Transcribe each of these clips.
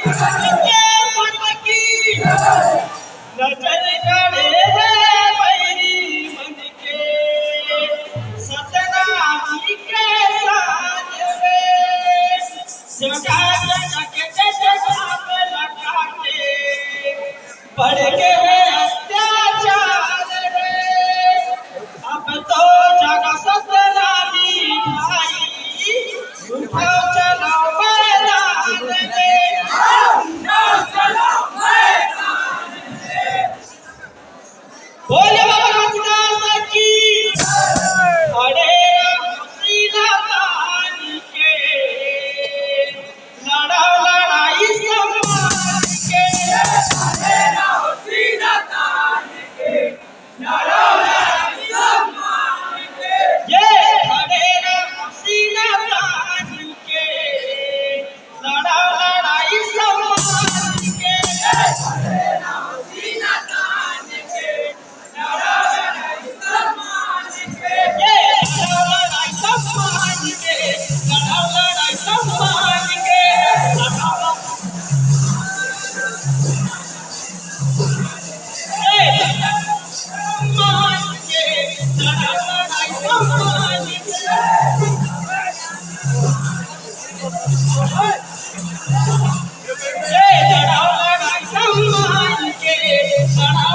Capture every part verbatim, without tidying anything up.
के पटकी नजर गड़े हे बैरी मन के, सतनामी के साज रे। जगह जगह के जगह में लगा के बढ़ के हे अत्याचार रे। अब तो जगा सतनामी भाई, उठो चलो मैदान में। बोले बाबा रामदास की। अरे सीना तान के लड़ाओ लड़ाई सम्मान के। अरे सीना तान के लड़ाओ लड़ाई सम्मान के। ये खड़े रहो सीना तान के, लड़ाओ लड़ाई सम्मान के। ये खड़े रहो सीना तान के, लड़ाओ लड़ाई सम्मान के। ये लड़ाओ लड़ाई सम्मान के, लड़ाओ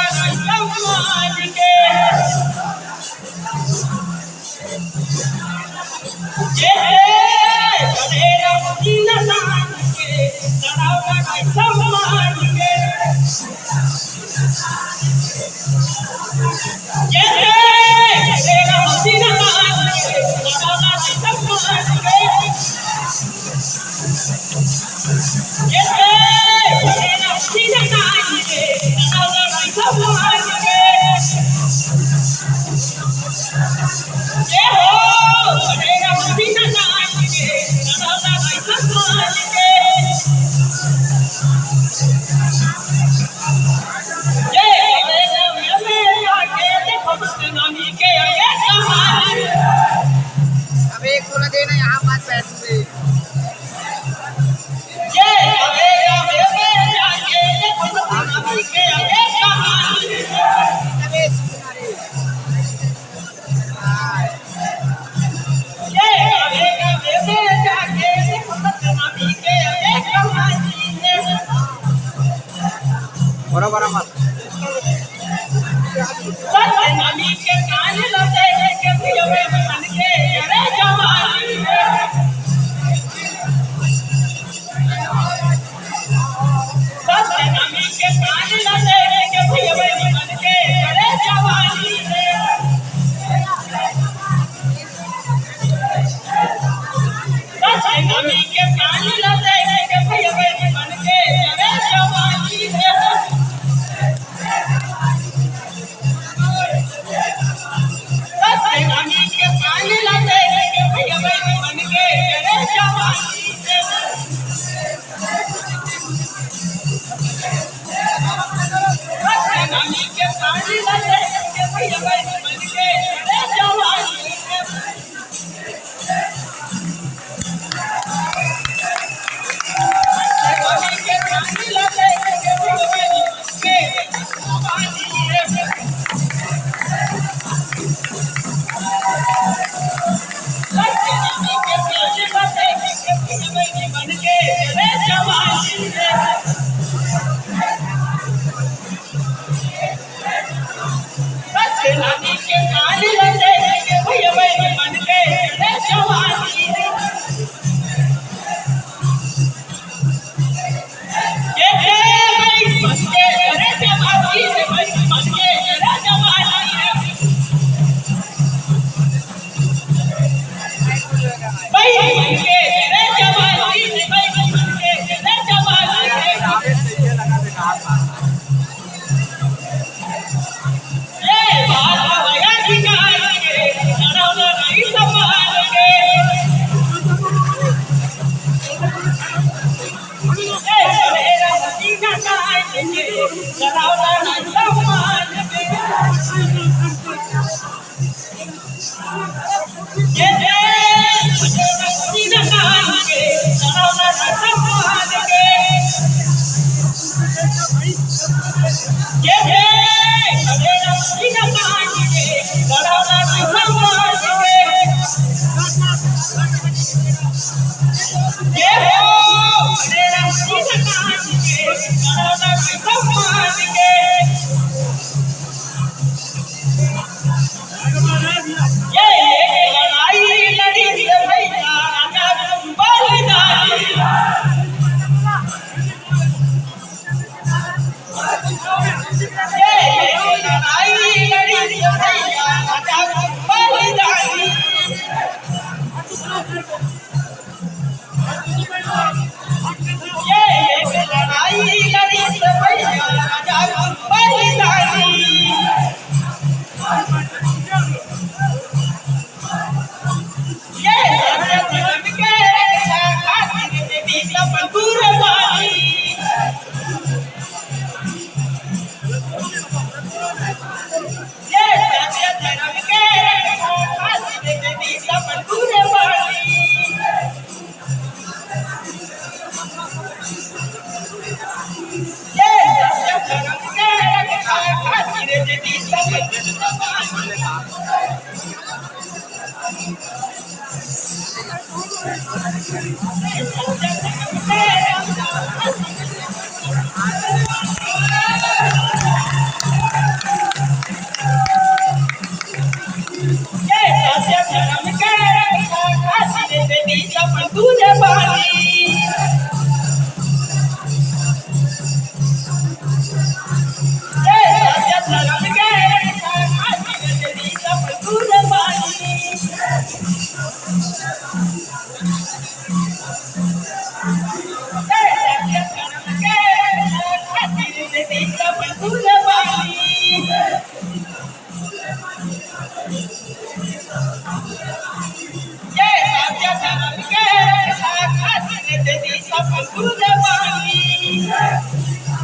लड़ाई सम्मान के, लड़ाओ लड़ाई अब एक बोला देना, यहाँ बात बैठ गई। बराबर।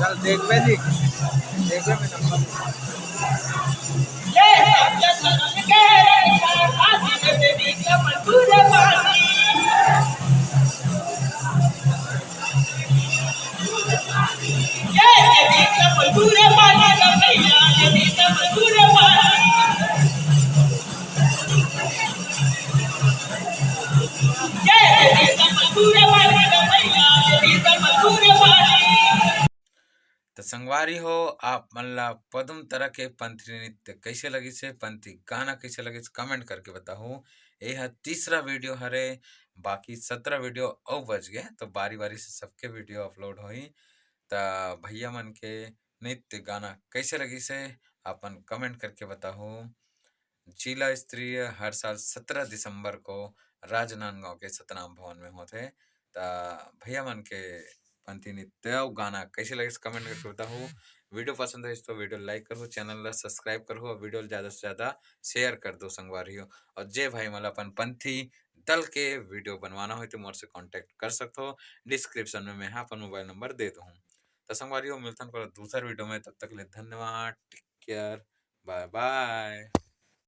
चल देखबे जी, देखबे मैं नंबर। त संगवारी हो, आप मन ला पदुम तरह के पंथी नृत्य कइसे लगिस हे, पंथी गाना कइसे लगिस, comment करके बताहू। ये ह तीसरा video हरे, बाकी सत्रह video अउ बच गे, तो बारी-बारी से सबके video upload होही। त भैया मन के नृत्य गाना कइसे लगिस हे, अपन comment करके बताहू। जिला स्तरीय हर साल सत्रह दिसंबर को राजनांदगांव के सतनाम भवन में होथे। त भैया मन के पंथी नृत्य अउ गाना कइसे लगिस, comment करके बताहू। Video पसंद आइस तो video like करहू, channel ला subscribe करहू अउ video ला ज्यादा से ज्यादा share कर दो संगवारी हो। अउ जे भाई मन ला अपन पंथी दल के video बनवाना होही तो मोर से contact कर सकथो। Description में मैं हा अपन mobile number दे दूहूँ। त संगवारी हो, मिलथन कोनो दूसर video में, तब तक ले धन्यवाद, take care, bye bye।